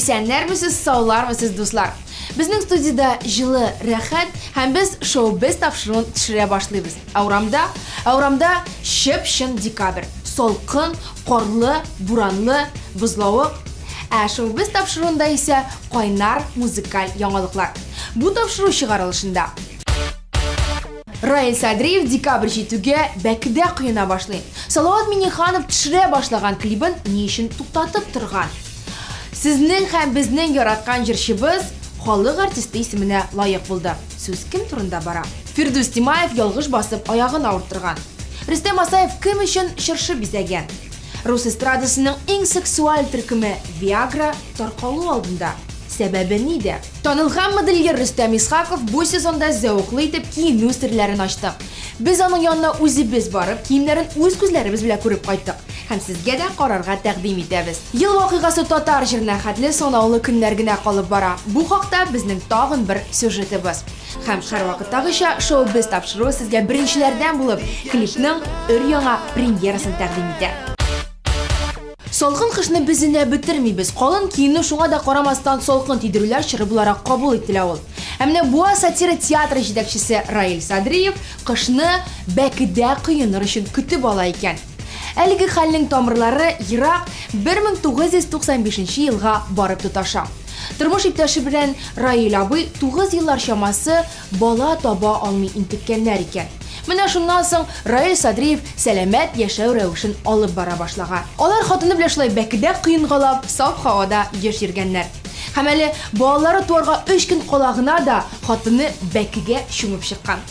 Исәннәрмесез, саулармысез, дуслар! Безнең студиядә җылы, рәхәт һәм без шоу-без тапшыруын төшерә башлыйбыз. Ә урамда, ә урамда чып-чын декабрь. Салкын, карлы, буранлы, бозлавык. Ә шоу-без тапшыруында исә кайнар музыкаль яңалыклар. Бу тапшыру чыгарылышында Раил Садриев декабрь җитүгә бәкедә коена башлый. Салават Миңнеханов төшерә башлаган клибын ни өчен туктатып торган? Сезнең һәм безнең яраткан җырчыбыз халык артисты исеменә лаек булды. Сүз кем турында бара? Фирдүс Тимаев ялгыш басып аягын авырттырган. Рөстәм Асаев кем өчен чыршы бизәгән? Рус эстрадасының иң сексуаль төркеме Виагра таркалу алдында. Сәбәбе нидә? Танылган модельер Рөстәм Исхаков бу сезонда зәвыклы итеп киенү серләрен ачты. Без аның янына үзебез барып, киемнәрен үз күзләребез белән күреп кайттык. Һәм сезгә дә карарга тәкъдим итәбез. Ел вакыйгасы татар җырына хәтле санаулы көннәр генә калып бара. Бу хакта безнең тагын бер сюжетыбыз. Һәм һәрвакыттагыча Шоу-Без тапшыруы сезгә беренчеләрдән булып клипның өр-яңа премьерасын тәкъдим итә. Салкын кышны без инә бетермибез. Калын киенү шуңа да карамастан салкын тидерүләр чоры буларак кабул ителә ул. Ә менә Буа сатира театры җитәкчесе Раил Садриев кышны бәкедә коеныр өчен көтеп ала икән. Әлеге хәлнең тамырлары ерак 1995 елга барып тоташа. Тормыш иптәше белән Раил абый 9 еллар чамасы бала таба алмый интеккәннәр икән. Менә шуннан соң Раил Садриев сәламәт яшәү рәвешен алып бара башлаган. Алар хатыны белән шулай бәкедә коенгалап, саф һавада еш йөргәннәр. Һәм әле балалары туарга өч көн кала гына да хатыны бәкегә чумып чыккан.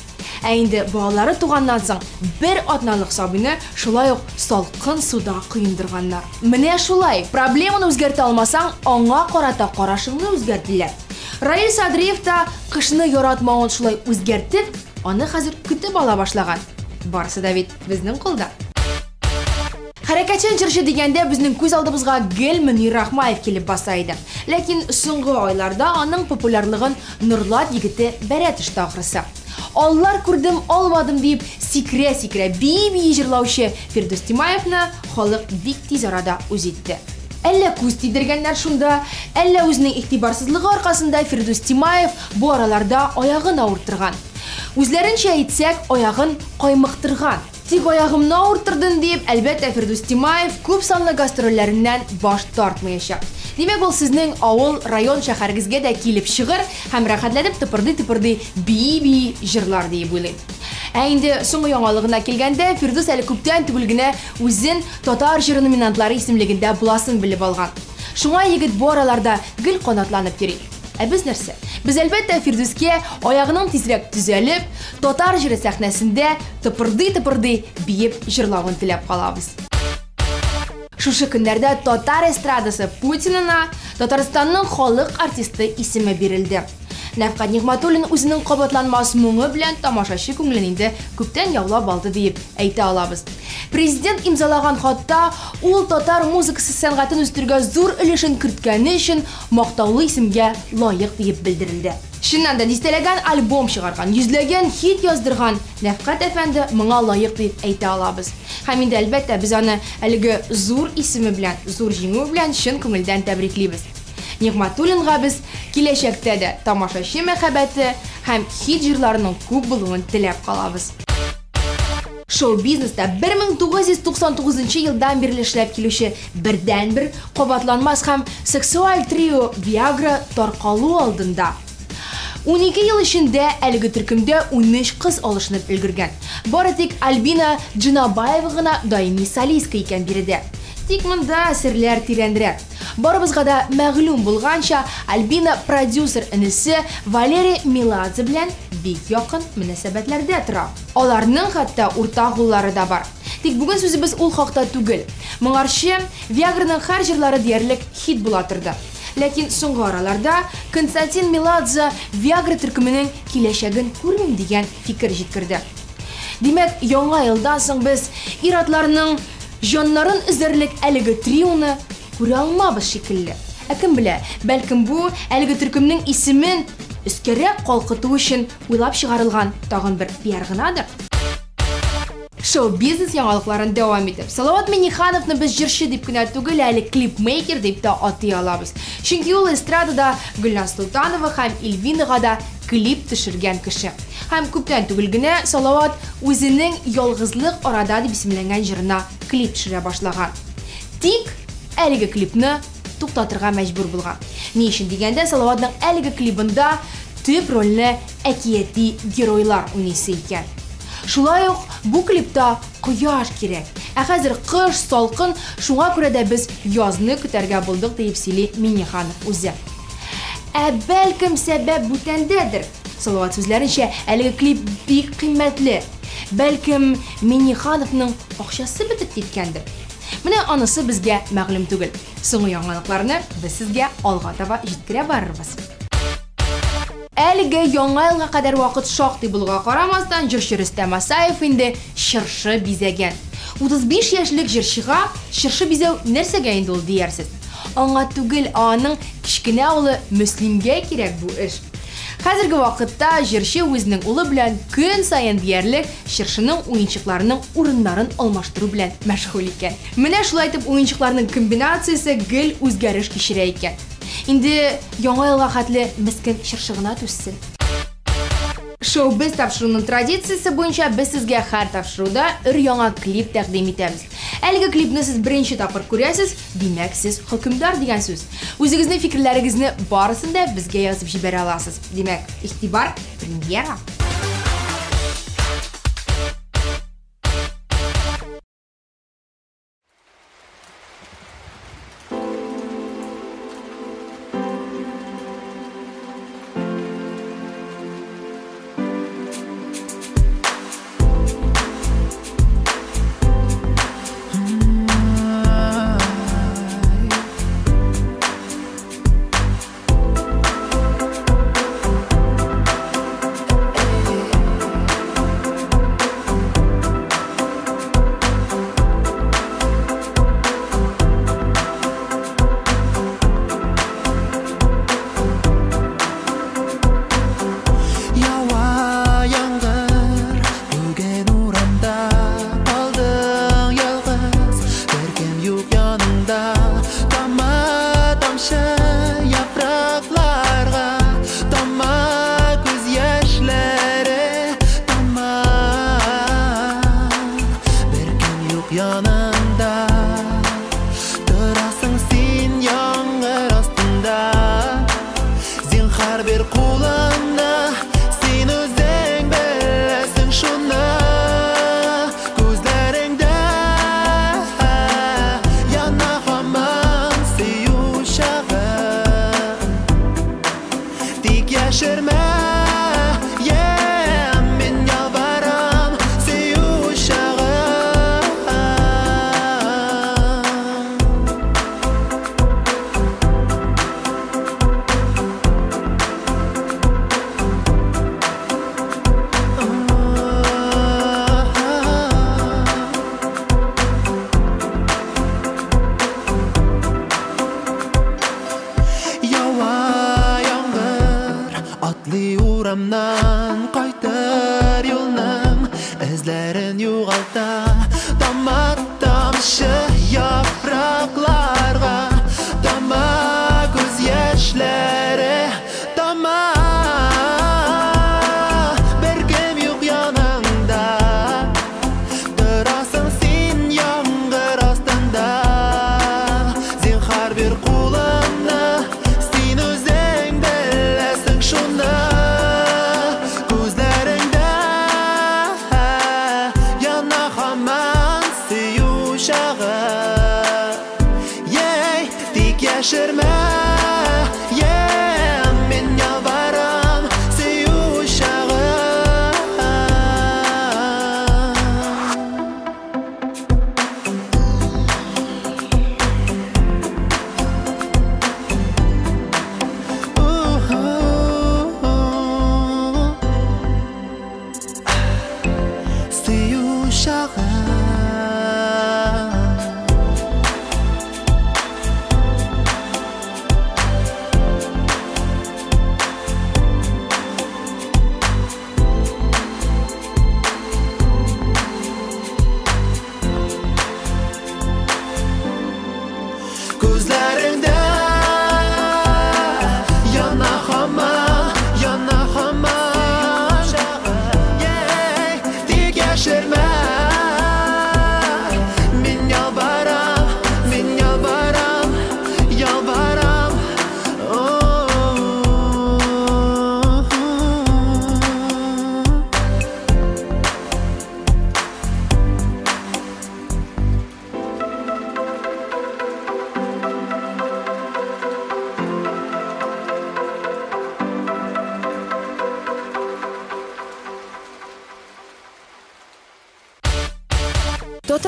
Ә инде балалары туганнан соң бер атналык сабыйны шулай ук салкын суда коендырганнар. Менә шулай, проблеманы үзгәртә алмасаң, аңа карата карашыңны үзгәрт, диләр. Раил Садриев та кышны яратмавын шулай үзгәртеп, аны хәзер көтеп ала башлаган. Барысы да бит безнең кулда. Хәрәкәтчән җырчы дигәндә безнең күз алдыбызга гел Мөнир Рахмаев килеп баса иде. Ләкин соңгы айларда аның популярлыгын Норлат егете бәрә төште ахрысы. Аллар күрдем, алмадым дип сикерә-сикерә, бии-бии җырлаучы Фирдүс Тимаевны халык бик тиз арада үз итте. Әллә күз тидергәннәр шунда, әллә үзенең игътибарсызлыгы аркасында Фирдүс Тимаев бу араларда аягын авырттырган. Үзләренчә әйтсәк, аягын каймыктырган. Тик аягымны авырттырдым дип, әлбәттә, Фирдүс Тимаев күп санлы гастрольләреннән баш тартмаячак. Димәк, ул сезнең авыл, район, шәһәрегезгә дә килеп чыгыр һәм рәхәтләнеп тыпырдый-тыпырдый бии-бии җырлар диеп уйлыйм. Ә инде соңгы яңалыгына килгәндә, Фирдүс әле күптән түгел генә үзен Татар җыры номинантлары исемлегендә буласын белеп алган. Шуңа егет бу араларда гел канатланып йөри. Ә без нәрсә? Без, әлбәттә, Фирдүскә аягының тизрәк төзәлеп, татар җыры сәхнәсендә тыпырдый-тыпырдый биеп җырлавын теләп калабыз. Шушы көннәрдә татар эстрадасы Путинына Татарстанның халык артисты исеме бирелде. Нәфкать Нигъмәтуллин үзенең кабатланмас моңы белән тамашачы күңелен инде күптән яулап алды диеп әйтә алабыз. Президент имзалаган хатта ул татар музыкасы сәнгатен үстерүгә зур өлешен керткәне өчен мактаулы исемгә лаек диеп белдерелде. Чыннан да, дистәләгән альбом чыгарган, йөзләгән хит яздырган Нәфкать әфәнде моңа лаек диеп әйтә алабыз. Һәм инде, әлбәттә, без аны әлеге зур исеме белән, зур җиңүе белән чын күңелдән тәбриклибез. Нигъмәтуллинга без киләчәктә дә тамашачы мәхәббәте һәм хит җырларының күп булуын теләп калабыз. Шоу-бизнеста 1999 елдан бирле эшләп килүче бердәнбер кабатланмас һәм сексуаль трио Виагра таркалу алдында. 12 ел эчендә әлеге төркемдә 13 кыз алышынып өлгергән. Бары тик Альбина Джинабаева гына даими солистка икән биредә. Тик монда серләр тирәнрәк. Барыбызга да мәгълүм булганча, Альбина продюсер энесе Валерий Меладзе белән бик якын мөнәсәбәтләрдә тора. Аларның хәтта уртак уллары да бар. Тик бүген сүзебез ул хакта түгел. Моңарчы Виаграның һәр җырлары диярлек хит була торды. Ләкин соңгы араларда Константин Меладзе Виагра төркеменең киләчәген күрмим дигән фикер җиткерде. Димәк, яңа елдан соң без ир-атларның җаннарын өзәрлек әлеге трионы күрә алмабыз шикелле. Ә кем белә, бәлкем бу әлеге төркемнең исемен өскәрәк калкыту өчен уйлап чыгарылган тагын бер пиар гынадыр? Шоу-бизнес яңалыкларын дәвам итеп. Салават Миңнехановны без җырчы дип кенә түгел, әле клипмейкер дип тә атый алабыз. Чөнки ул эстрадада Гөлназ Солтанова һәм Эльвинага да клип төшергән кеше. Һәм күптән түгел генә Салават үзенең Ялгызлык арада дип исемләнгән җырына клип төшерә башлаган. Тик әлеге клипны туктатырга мәҗбүр булган. Ни өчен дигәндә, Салаватның әлеге клибында төп рольне әкияти геройлар уйныйсы икән. Шулай ук бу клипта кояш кирәк. Ә хәзер кыш, салкын, шуңа күрә дә без язны көтәргә булдык, диеп сөйли Миңнеханов үзе. Ә бәлкем сәбәп бүтәндәдер? Салават сүзләренчә, әлеге клип бик кыйммәтле. Бәлкем Миңнехановның акчасы бетеп киткәндер? Менә анысы безгә мәгълүм түгел. Соңгы яңалыкларны без сезгә алга таба җиткерә барырбыз. Әлеге Яңа елга кадәр вакыт шактый булуга карамастан, җырчы Рөстәм Асаев инде чыршы бизәгән. 35 яшьлек җырчыга чыршы бизәү нәрсәгә инде ул диярсез? Аңа түгел, ә аның кечкенә улы Мөслимгә кирәк бу эш. Хәзерге вакытта җырчы үзенең улы белән көн саен диярлек чыршының уенчыкларының урыннарын алмаштыру белән мәшгуль икән. Менә шулай итеп уенчыкларның комбинациясе гел үзгәреш кичерә икән. Инде Яңа елга хәтле мескен чыршы гына түзсен. Шоу-биз тапшыруның традициясе буенча без сезгә һәр тапшыруда өр-яңа клип тәкъдим итәбез. Әлеге клипны сез беренче тапкыр күрәсез, димәк, сез хөкемдар дигән сүз. Үзегезнең фикерләрегезне барысын да безгә язып җибәрә аласыз. Димәк, игътибар, премьера! Ява яңгыр, бүген урамда калдың ялгыз, беркем юк яныңда, тама тамчы яфракларга, тама күз яшьләре, тама, беркем юк яныңда, торасың син яңгыр астында. Зинһар бир кулыңны, син үзең беләсең шуны. Күзләреңдә яна һаман сөю чагы. Тик яшермә, мин ялварам сөю чагы. Ява яңгыр, атлый урамнан, кайтыр юлның эзләрен югалта. Тама тамчы яфракларга, тама күз яшьләре, тама. Беркем юк яныңда, торасың син яңгыр астында. Зинһар бир кулыңны, син үзең беләсең шуны. Күзләреңдә яна һаман сөю чагы. Ей, тик яшермә, мин ялварам сөю чагы. Сөю чагы.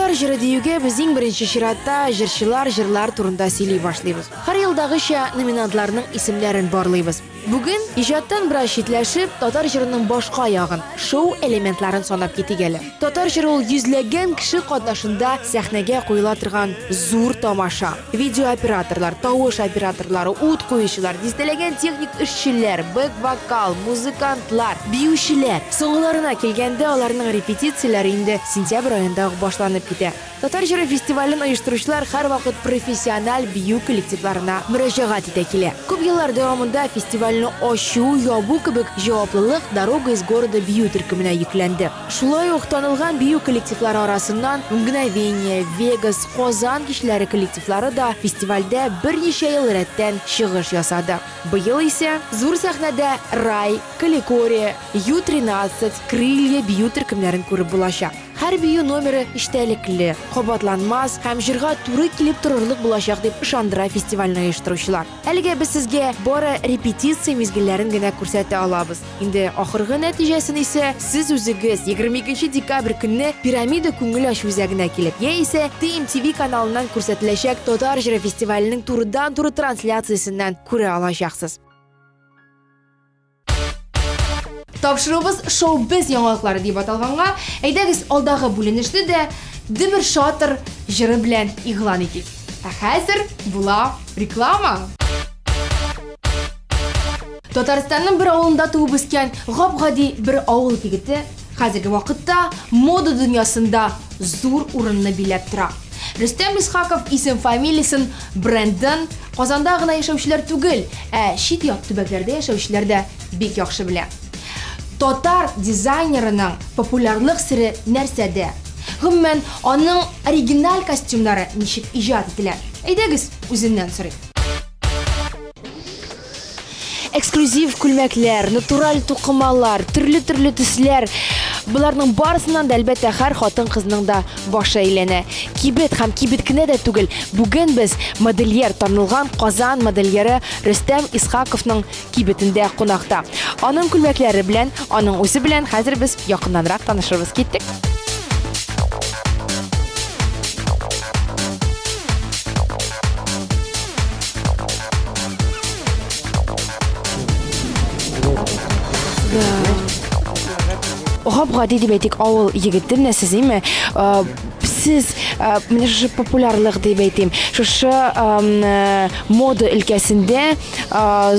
Татар җыры диюгә без иң беренче чиратта җырчылар, җырлар турында сөйли башлыйбыз. Һәр елдагыча номинантларның исемнәрен барлыйбыз. Бүген иҗаттан бераз читләшеп, татар җырының башка ягын, шоу элементларын санап китик әле. Татар җыры ул йөзләгән кеше катнашында сәхнәгә куела торган зур тамаша. Видеооператорлар, тавыш операторлары, ут куючылар, дистәләгән техник эшчеләр, бэк-вокал, музыкантлар, биючеләр. Соңгыларына килгәндә, аларның репетицияләре инде сентябрь аенда ук башланып китә. Татар җыры фестивален оештыручылар һәрвакыт профессиональ бию коллективларына мөрәҗәгать итә килә. Күп еллар дәвамында фестивальне ачу, ябу кебек җаваплылык Дорога из города бию төркеменә йөкләнде. Шулай ук танылган бию коллективлары арасыннан Мгновение, Вегас, Казан кичләре коллективлары да фестивальдә берничә ел рәттән чыгыш ясады. Быел исә зур сәхнәдә Рай, Каликория, Ю-13, Крылья бию төркемнәрен күреп булачак. Һәр бию номеры эчтәлекле, кабатланмас һәм җырга туры килеп торырлык булачак дип ышандыра фестивальне оештыручылар. Әлегә без сезгә бары репетиция мизгелләрен генә күрсәтә алабыз. Инде ахыргы нәтиҗәсен исә сез үзегез 22 декабрь көнне Пирамида күңел ачу үзәгенә килеп, яисә TMTV каналыннан күрсәтеләчәк Татар җыры фестиваленең турыдан-туры трансляциясеннән күрә алачаксыз. Тапшыруыбыз шоу-біз яңалыклары дип аталганга, әйдәгез алдагы бүленешне дә дөбер шатыр җыры белән игълан итик. Ә хәзер була реклама. Татарстанның бер авылында туып үскән гап-гади бер авыл егете хәзерге вакытта мода дөньясында зур урынны биләп тора. Рөстәм Исхаков исем-фамилиясен, брендын Казанда гына яшәүчеләр түгел, ә чит-ят төбәкләрдә яшәүчеләр дә бик яхшы белә. Татар дизайнерының популярлык сере нәрсәдә? Гомумән, аның оригиналь костюмнары ничек иҗат ителә? Әйдәгез, үзеннән сорыйк. Эксклюзив күлмәкләр, натураль тукымалар, төрле-төрле төсләр. Боларның барысыннан да, әлбәттә, һәр хатын-кызның да башы әйләнә. Кибет һәм кибет кенә дә түгел. Бүген без модельер, танылган Казан модельеры Рөстәм Исхаковның кибетендә кунакта. Аның күлмәкләре белән, аның үзе белән хәзер без якыннанрак танышырбыз. Киттек. Гап-гади дип әйтик, авыл егете менә сез, әйме? Сез менә шушы популярлык дип әйтим, шушы мода өлкәсендә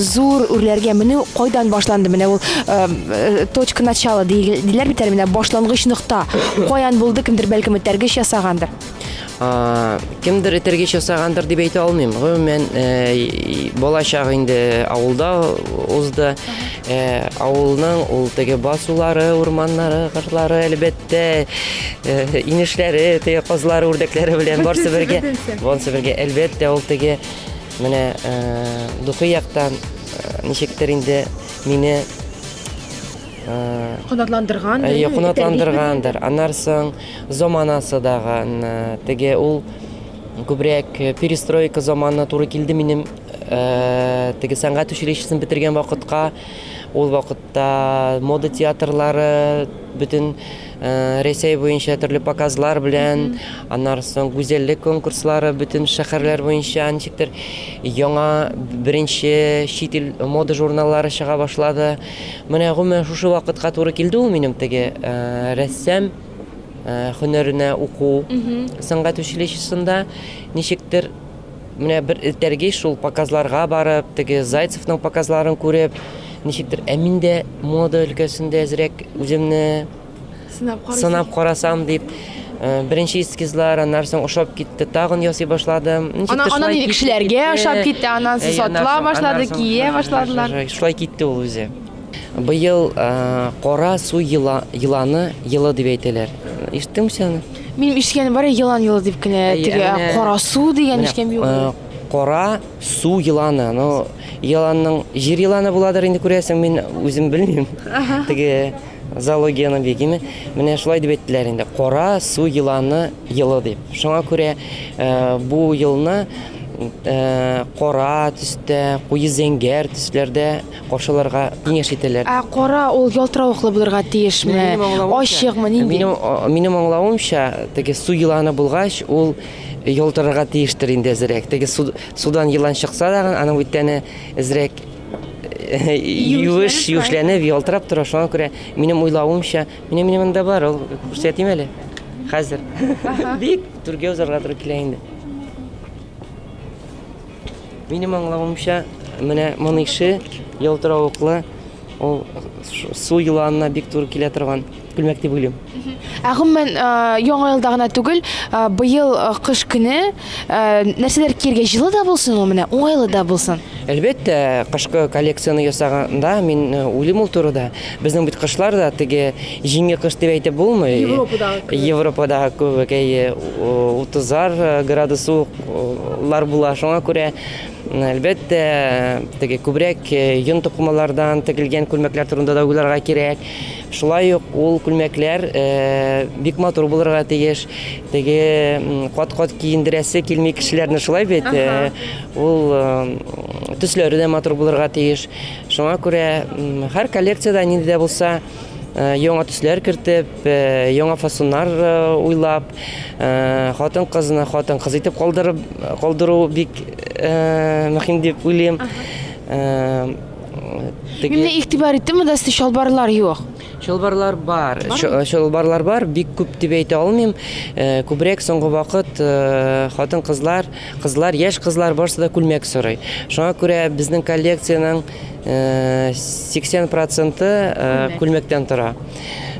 зур үрләргә менү кайдан башланды? Менә ул точка начала диләр бит әле, менә башлангыч нокта. Каян булды, кемдер бәлкем этәргеч ясагандыр? Кемдер этәргеч ясагандыр дип әйтә алмыйм. Гомумән, бала чак инде авылда узды. Авылның ул теге басулары, урманнары, кырлары, әлбәттә, инешләре, теге казлары, үрдәкләре белән барсы бергә, барсы бергә, әлбәттә, ул теге менә духи яктан ничектер инде мине канатландырган, әйе, канатландыргандыр. Аннан соң заманасы дагы, теге ул күбрәк перестройка заманына туры килде минем, теге сәнгать училищесын бетергән вакытка. Ул вакытта мода театрлары бөтен Рәсәй буенча төрле показлар белән, аннан соң гүзәллек конкурслары бөтен шәһәрләр буенча, ничектер яңа беренче чит ил мода журналлары чыга башлады. Менә гомумән шушы вакытка туры килде ул минем теге рәссам һөнәренә уку сәнгать училищесында. Ничектер менә бер этәргеч шул показларга барып, теге Зайцевның показларын күреп, ничектер, ә мин дә мода өлкәсендә әзрәк үземне сынап карасам дип, беренче эскизлар, аннан соң ошап китте, тагын ясый башладым. Аннан инде кешеләргә ошап китте, аннан соң сатыла башлады, кия башладылар. Шулай китте ул үзе. Быел кара су еланы елы дип әйтәләр. Ишеттеңме син аны? Минем ишеткәнем бар, елан елы дип кенә, теге кара су дигән ишеткәнем юк. Кара су еланы. Ну, еланның җир еланы буладыр инде, күрәсең, мин үзем белмим. Теге зоологияны бигиме. Менә шулай дип әйттеләр инде. Кара су еланы елы дип. Шуңа күрә бу елны кара төстә, куе зәңгәр төсләрдә каршыларга киңәш итәләр. Ә кара ул ялтыравыклы булырга тиешме? Ачыкмы, нинди? Минем аңлавымча, теге су еланы булгач, ул ялтырарга тиештер инде әзрәк. Теге судан елан чыкса да, аның бит тәне әзрәк юеш, юешләнеп, ялтырап тора. Шуңа күрә минем уйлавымча, минем монда бар, ул күрсәтим әле. Хәзер. Бик түргә узарга туры килә инде. Минем аңлавымча, менә моның ише ялтыравыклы, ул су еланына бик туры килә торган күлмәк дип уйлыйм. Ә гомумән, яңа елда гына түгел, быел кыш көне нәрсәләр кияргә җылы да булсын ул менә, уңайлы да булсын? Әлбәттә, кышкы коллекцияне ясаганда мин уйлыйм ул турыда. Безнең бит кышлар да теге җиңел кыш дип әйтеп булмый. Европадагы кебек. Европадагы кебек, әйе, утызар градус суыклар була. Шуңа күрә, әлбәттә, теге күбрәк йон тукымалардан тегелгән күлмәкләр турында да уйларга кирәк. Шулай ук ул күлмәкләр бик матур булырга тиеш. Теге кат-кат киендерәсе килми кешеләрне, шулай бит? Ул төсләре дә матур булырга тиеш. Шуңа күрә һәр коллекциядә нинди дә булса яңа төсләр кертеп, яңа фасоннар уйлап, хатын-кызны хатын-кыз итеп калдыру бик мөһим дип уйлыйм. Мин менә игътибар иттем, монда сездә чалбарлар юк. Чалбарлар бар. Чалбарлар бар, бик күп дип әйтә алмыйм. Күбрәк соңгы вакыт хатын-кызлар, кызлар, яшь кызлар барысы да күлмәк сорый. Шуңа күрә безнең коллекциянең 80 проценты күлмәктән тора.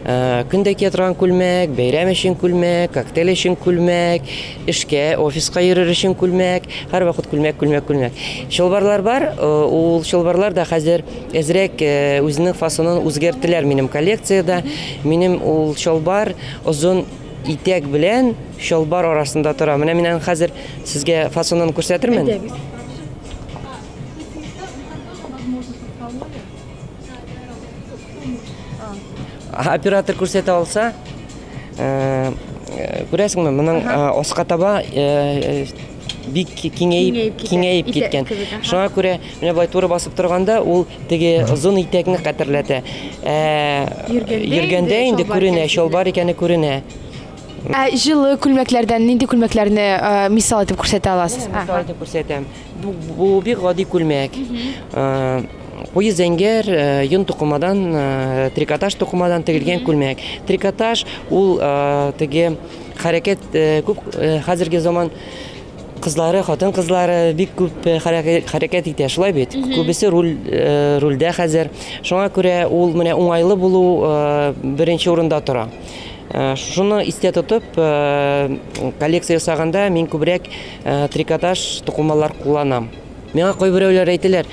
Көндә кия торган күлмәк, бәйрәм өчен күлмәк, коктейль өчен күлмәк, эшкә, офиска йөрер өчен күлмәк, һәрвакыт күлмәк, күлмәк, күлмәк. Чалбарлар бар, ул чалбарлар да хәзер әзрәк үзенең фасонын үзгәрттеләр минем коллекциядә. Минем ул чалбар озын итәк белән чалбар арасында тора. Менә мин аны хәзер сезгә фасонын күрсәтермен. Оператор күрсәтә алса, күрәсеңме, моның аска таба бик киңәеп киткән. Шуңа күрә менә болай туры басып торганда ул теге озын итәкне хәтерләтә. Йөргәндә инде күренә, чалбар икәне күренә. Ә җылы күлмәкләрдән нинди күлмәкләрне мисал итеп күрсәтә аласыз? Мисал итеп күрсәтәм. Бу бик гади күлмәк. Куе зәңгәр йон тукымадан, трикотаж тукымадан тегелгән күлмәк. Трикотаж ул теге хәрәкәт күп хәзерге заман кызлары, хатын-кызлары бик күп хәрәкәт итә, шулай бит? Күбесе рульдә хәзер. Шуңа күрә ул менә уңайлы булу беренче урында тора. Шуны истә тотып, коллекция ясаганда мин күбрәк трикотаж тукымалар кулланам. Миңа кайберәүләр әйтәләр,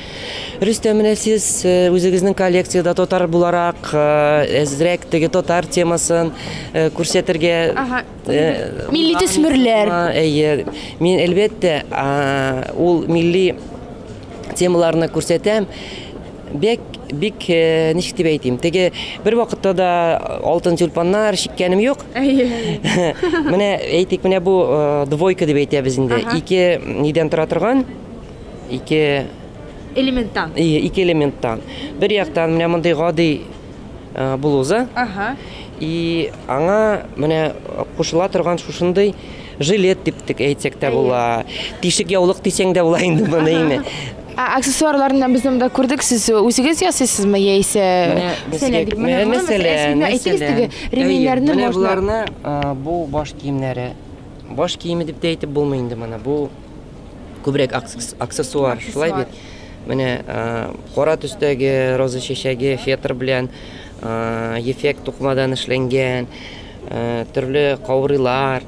Рөстәм, менә сез үзегезнең коллекциядә татар буларак, әзрәк теге татар темасын күрсәтергә, Милли төсмерләр. Әйе, мин әлбәттә, ул милли темаларны күрсәтәм. Бик, бик, ничек дип әйтим, теге бер вакытта да алтын тюльпаннар чиккәнем юк. Менә әйтик, менә бу двойка дип әйтәбез инде. Ике нидән тора торган? Ике элементтан. Ие, ике элементтан. Бер яктан менә мондый гади блуза. И аңа менә кушыла торган шушындый жилет дип тек әйтсәк тә була. Тишек яулык дисәң дә була инде моны, име. Ә аксессуарларны без монда күрдек, сез үзегез ясыйсызмы яисә Менә мәсәлән, әйтегез теге ремньнәрне можно. Менә боларны, бу баш киемнәре. Баш киеме дип тә әйтеп булмый инде моны. Бу күбрәк аксессуар, шулай бит. Менә кара төстәге роза чәчәге фетр белән ефәк тукымадан эшләнгән, төрле каурыйлар.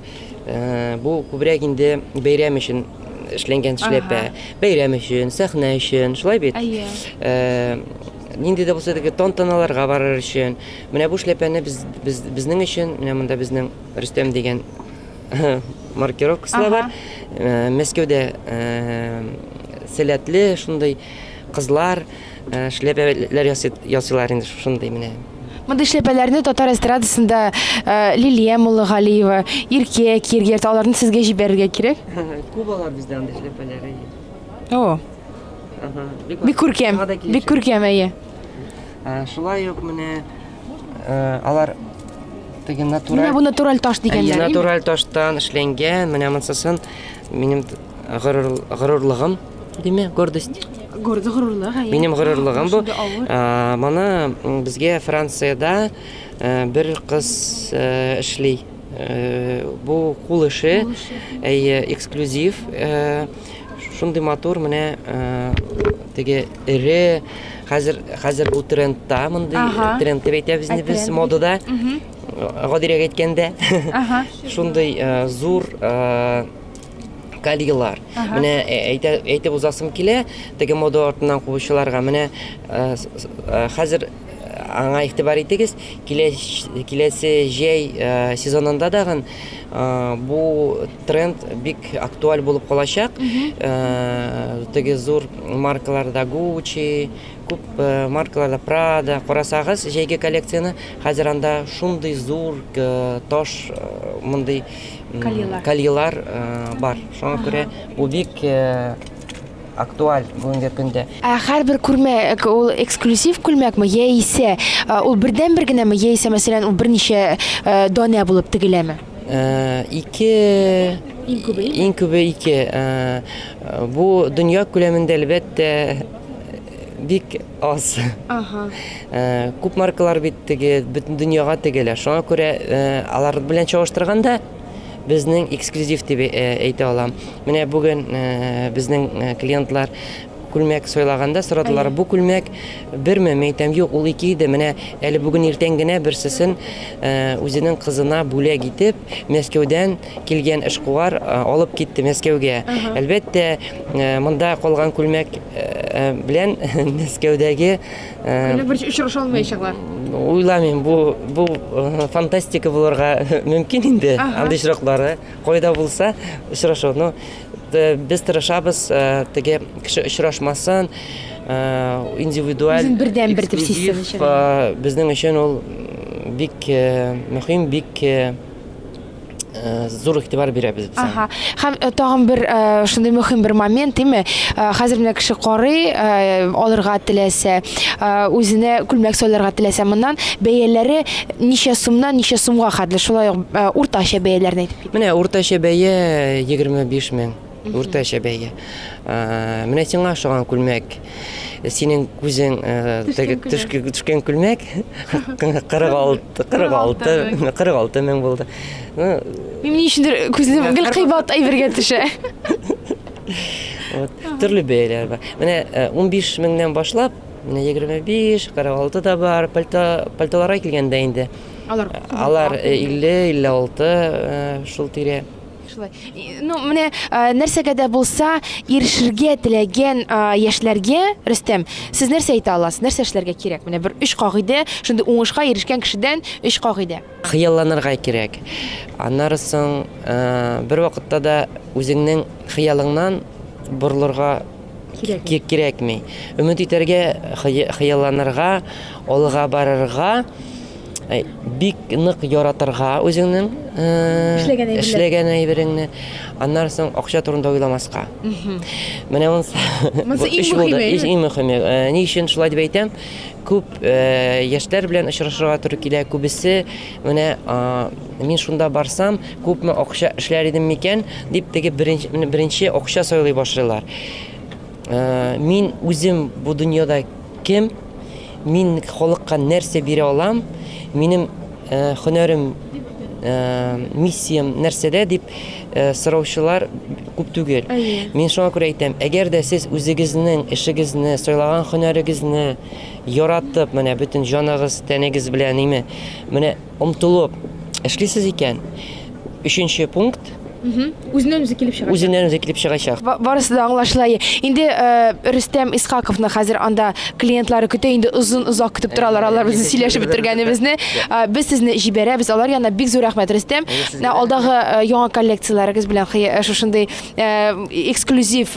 Бу күбрәк инде бәйрәм өчен эшләнгән эшләпә. Бәйрәм өчен, сәхнә өчен, шулай бит? Нинди дә булса теге тантаналарга барыр өчен. Менә бу эшләпәне безнең өчен, менә монда безнең Рөстәм дигән маркировкасы да бар. Мәскәүдә сәләтле шундый кызлар эшләпәләр ясыйлар инде шушындый менә. Мондый эшләпәләрне татар эстрадасында Лилия Муллагалиева, Иркә киергә йөртә, аларны сезгә җибәрергә кирәк. Күп алар бездә андый эшләпәләр, әйе. О. Ага, бик күркәм, бик күркәм, әйе. Шулай ук менә алар теге натураль. Менә бу натураль таш дигәннәр. Әйе, натураль таштан эшләнгән, менә монсысын минем горурлыгым, диме, гордость. Гордо горурлык, әйе. Минем горурлыгым бу. Моны безгә Франциядә бер кыз эшли. Бу кул эше, әйе, эксклюзив. Шундый матур менә теге эре, хәзер хәзер бу трендта, мондый тренд дип әйтәбез инде без модада. Гадирәк әйткәндә. Шундый зур кольелар. Менә әйтә, әйтеп узасым килә, теге мода артыннан куучыларга. Менә хәзер аңа игътибар итегез, киләсе җәй сезонында дагын бу тренд бик актуаль булып калачак. Теге зур маркаларда Gucci, күп маркаларда Prada карасагыз, җәйге коллекцияне хәзер анда шундый зур таш мондый кольелар бар. Шуңа күрә бу бик актуаль бүгенге көндә. Ә һәрбер күлмәк ул эксклюзив күлмәкме, яисә ул бердәнбер генәме, яисә, мәсәлән, ул берничә данә булып тегеләме? Ике. Иң күбе? Иң күбе ике. Бу дөнья күләмендә, әлбәттә, бик аз. Ага. Күп маркалар бит теге бөтен дөньяга тегелә. Шуңа күрә алар белән чагыштырганда безнең эксклюзив дип әйтә алам. Менә бүген безнең клиентлар күлмәк сайлаганда сорадылар, бу күлмәк берме? Мин әйтәм, юк, ул ике иде. Менә әле бүген иртән генә берсесен үзенең кызына бүләк итеп, Мәскәүдән килгән эшкуар алып китте Мәскәүгә. Әлбәттә, монда калган күлмәк белән Мәскәүдәге Күлмәк беренче очраша алмаячаклар. Уйламыйм, бу фантастика булырга мөмкин инде. Андый очраклары кайда булса очрашу. Но без тырышабыз теге кеше очрашмасын, индивидуаль, Үзен бердәнбер дип сизсен өчен. Безнең өчен ул бик мөһим, бик зур игътибар бирәбез без. Ага. Һәм тагын бер шундый мөһим бер момент, димме? Хәзер менә кеше карый, алырга теләсә, үзенә күлмәк сайларга теләсә, моннан бәяләре ничә сумнан ничә сумга хәтле, шулай ук уртача бәяләрне әйтеп кит. Менә уртача бәя 25 мең. Уртача бәя. Менә сиңа ошаган күлмәк, синең күзең төшкән күлмәк 46, 46, 46 мең булды. Мин ни өчендер күзем гел кыйбат әйбергә төшә. Вот, төрле бәяләр бар. Менә 15 меңнән башлап, менә 25, 46 да бар. Пальто, пальтоларга килгәндә инде. Алар Алар 50, 56 шул тирә. Шулай. Ну, менә нәрсәгә дә булса ирешергә теләгән яшьләргә, Рөстәм, сез нәрсә әйтә аласыз? Нәрсә эшләргә кирәк? Менә бер өч кагыйдә, шундый уңышка ирешкән кешедән өч кагыйдә. Хыялланырга кирәк. Аннары соң бер вакытта да үзеңнең хыялыңнан борылырга кирәкми. Өмет итәргә, хыялланырга, алга барырга, бик нык яратырга үзеңнең эшләгән әйбереңне. Аннары соң акча турында уйламаска. Менә монысы иң мөһиме. Иң мөһиме. Ни өчен шулай дип әйтәм? Күп яшьләр белән очрашырга туры килә. Күбесе менә мин шунда барсам, күпме акча эшләр идем микән дип теге беренче акча сайлый башлыйлар. Мин үзем бу дөньяда кем? Мин халыкка нәрсә бирә алам? Минем һөнәрем, миссиям нәрсәдә дип сораучылар күп түгел. Мин шуңа күрә әйтәм, әгәр дә сез үзегезнең эшегезне, сайлаган һөнәрегезне яратып, менә бөтен җаныгыз, тәнегез белән име, менә омтылып эшлисез икән, өченче пункт. Үзеннән үзе килеп чыгачак. Үзеннән үзе килеп чыгачак. Барысы да аңлашыла. Инде Рөстәм Исхаковны хәзер анда клиентлары көтә, инде озын озак көтеп торалар алар безне сөйләшеп бетергәнебезне. Без сезне җибәрәбез алар янына. Бик зур рәхмәт, Рөстәм. Алдагы яңа коллекцияләрегез белән шушындый эксклюзив,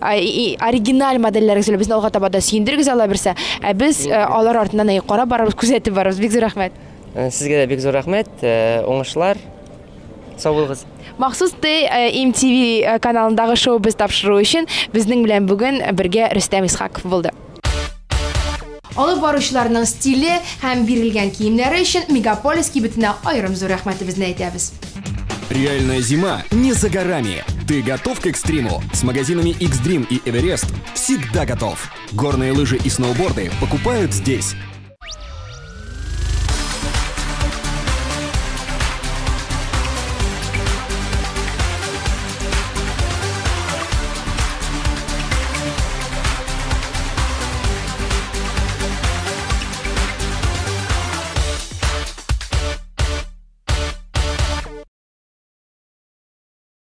оригиналь модельләрегез белән безне алга таба да сөендерегез, Алла бирсә. Ә без алар артыннан карап барабыз, күзәтеп барабыз. Бик зур рәхмәт. Сезгә дә бик зур рәхмәт, уңышлар. Сау булыгыз. Махсус TMTV каналындагы шоу без тапшыру өчен безнең белән бүген бергә Рөстәм Исхаков булды. Алып баручыларның стиле һәм бирелгән киемнәре өчен Мегаполис кибетенә аерым зур рәхмәтебезне әйтәбез. Реальная зима не за горами. Ты готов к экстриму? С магазинами X-Dream и Эверест всегда готов. Горные лыжи и сноуборды покупают здесь.